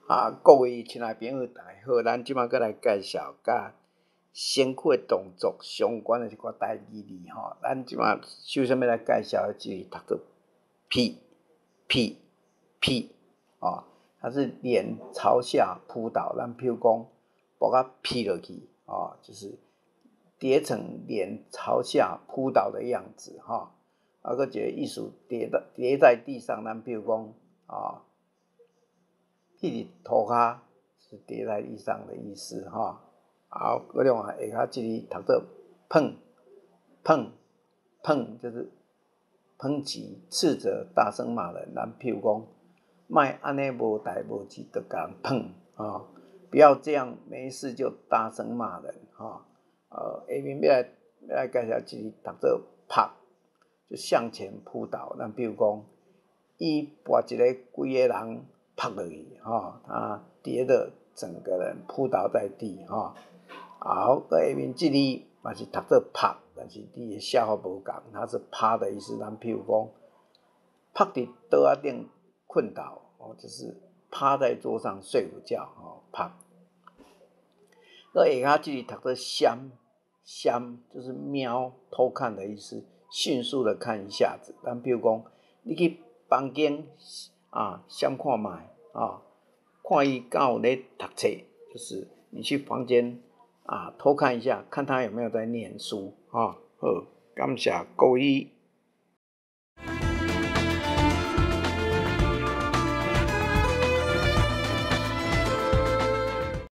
啊，各位親愛朋友，大家好，咱這馬閣來介紹佮身軀的動作相關的一寡台語字吼。咱這馬首先欲來介紹的這个讀做劈劈劈哦，它是臉朝下撲倒，咱譬如講，噗仔劈落去哦，就是跌成臉朝下撲倒的樣子吼。啊，閣一个意思跌在地上，咱譬如講啊，彼佇塗跤是跌在地上的意思吼。好，閣另外下跤這字讀做噴噴噴，就是抨擊、斥責、大聲罵人。咱譬如講，莫按呢無代無誌就共人噴吼，不要這樣沒事就大聲罵人吼。下面欲來介紹這字讀做撲，就向前撲倒。咱比如講，伊跋一个規个人撲落去吼，他跌得整個人撲倒在地吼。好，閣下面這字嘛是讀做撲，但是字的寫法無仝，它是趴的意思。咱譬如講，撲佇桌仔頂睏倒，哦，就是趴在桌上睡午覺，吼，撲。閣下跤這字讀做閃閃，就是瞄、偷看的意思，迅速的看一下子。咱比如講，你去房間啊，閃看覓啊，看伊敢有咧讀冊，就是你去房間啊，偷看一下，看他有沒有在念書啊。好，感謝各位。